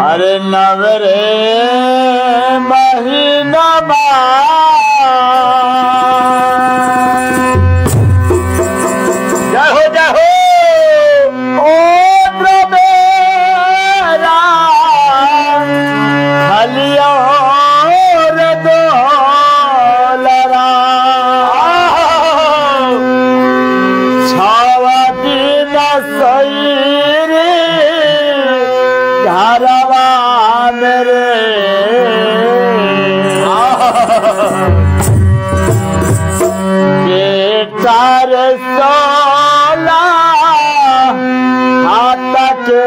अरे नवरे महीना जय हो जय हो। ओ मेरा खलिया दोलरा छावा दिन सैरी घरवा मेरे बेटा रे सोला हाथ के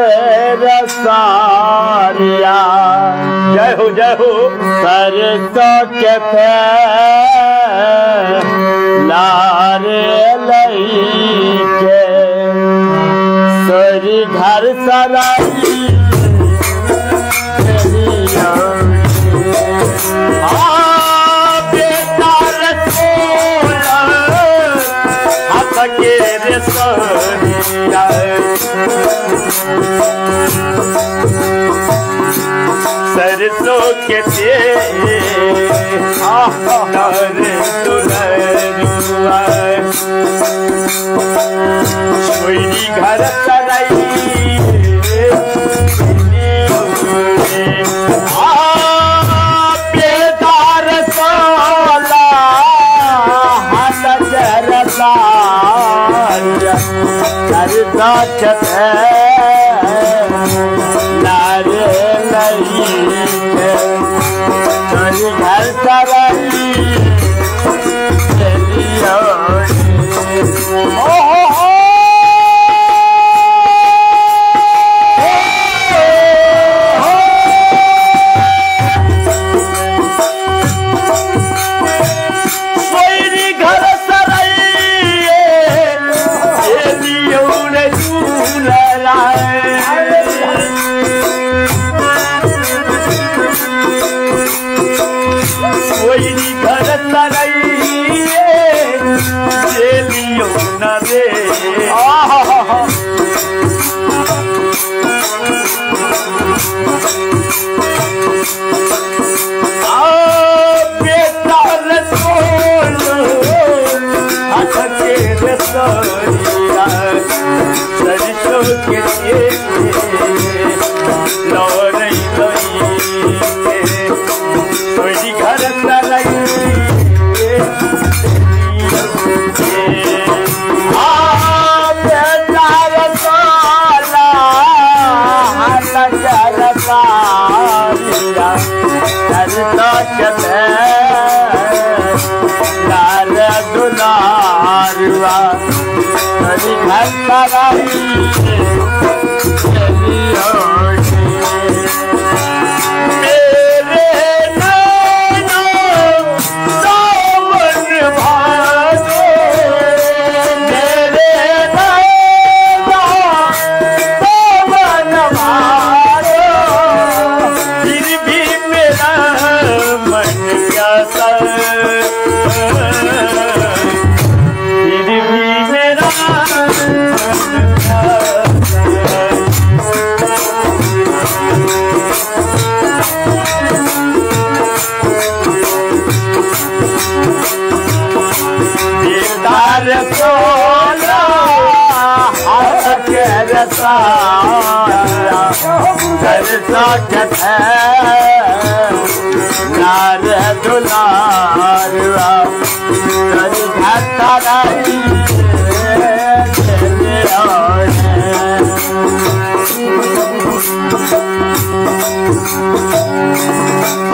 रसारिया जय हो जय हो। सरसों के लारे लई के सोरी घर सराई बेटा रसोला हाथ के रसोरिया सरसों के तेल दुलरुआ सोई घर सराई लारे लई के तोरी घर सराई ओ हो हो।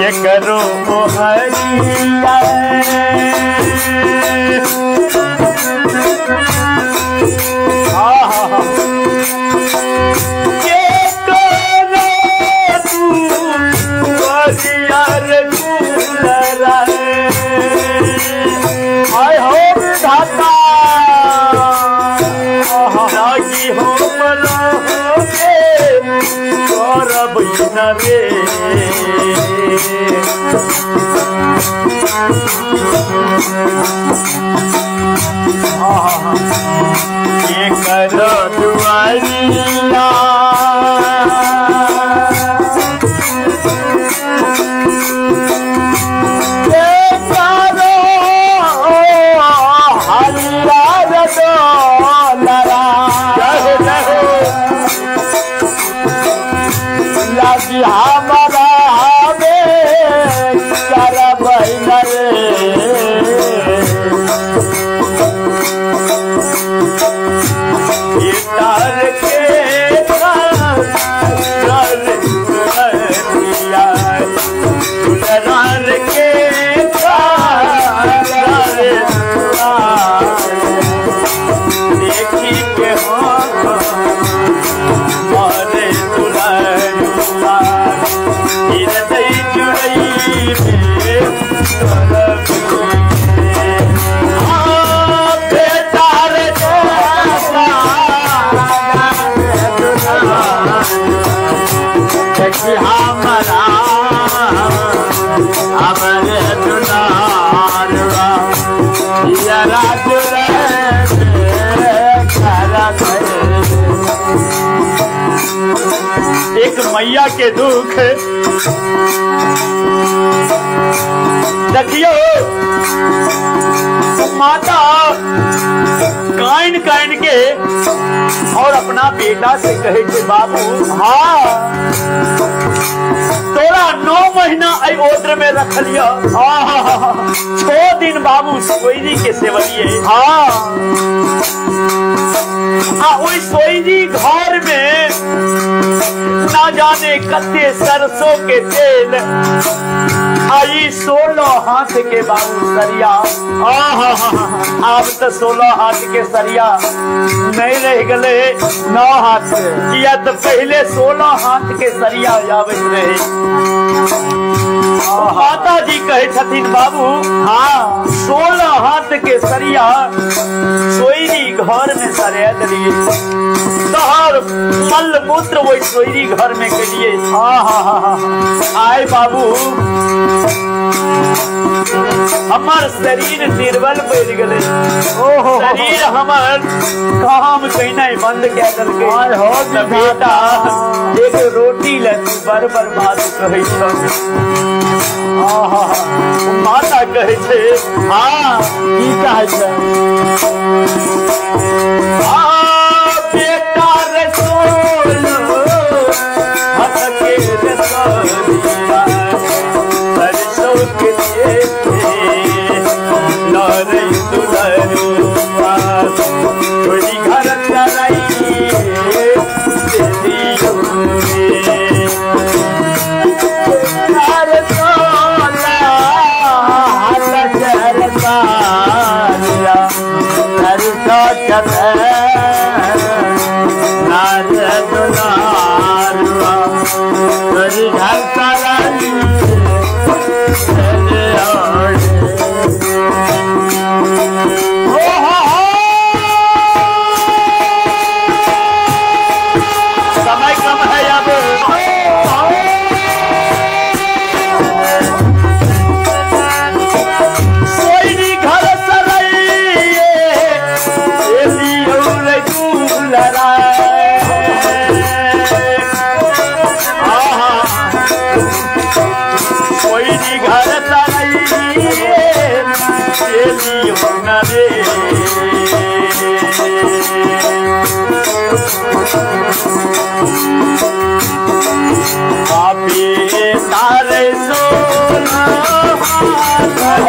ये करो हरिया ये करो तू हरिया रे आय हो विधाता लागी हो मरोगे करब न रे ये करो दुआरिया। लागी हमारा हमें करबै न रे। तार के देखी के हो मारे दुलरुआ हृदय जुड़ई में हमारा हमारे दुलारुआ एक मैया के दुख देखियो। माता काइन काइन के और अपना बेटा से कहे के बाबू हाँ तोरा 9 महीना आई ओद्र में रख लिया, 6 दिन बाबू सोईरी के सेवलिए। हाँ आ सोईरी घर में ना जाने कत्ते सरसों के तेल आई 16 हाथ के बाबू सरिया। अब तो 16 हाथ के सरिया नहीं रह गए, 9 हाथ किया तो पहले 16 हाथ के सरिया आबैत रहे। माता जी कहे छथिन बाबू हाँ 16 हाथ के सरिया सोईरी घर में सरिया दिलिए, तोहर मल मूत्र वही सोईरी घर में के लिए। हाँ हाँ हाँ आए बाबू हमार शरीर निर्बल पड़ गए, शरीर हमार काम कहना बंद कह देलकै। बेटा एक रोटी ले तू बर बर बात कहै छौ। माता कहै छै हाँ की कहै छै बेटा रे सोलो हाथ के रे सरिया सरसों के लरे दुलरुआ छोड़ी घर चलाई समय कम है अब। सोईरी घर सरैये सोईरी घर सरैये रे। आपे तारे सोना घर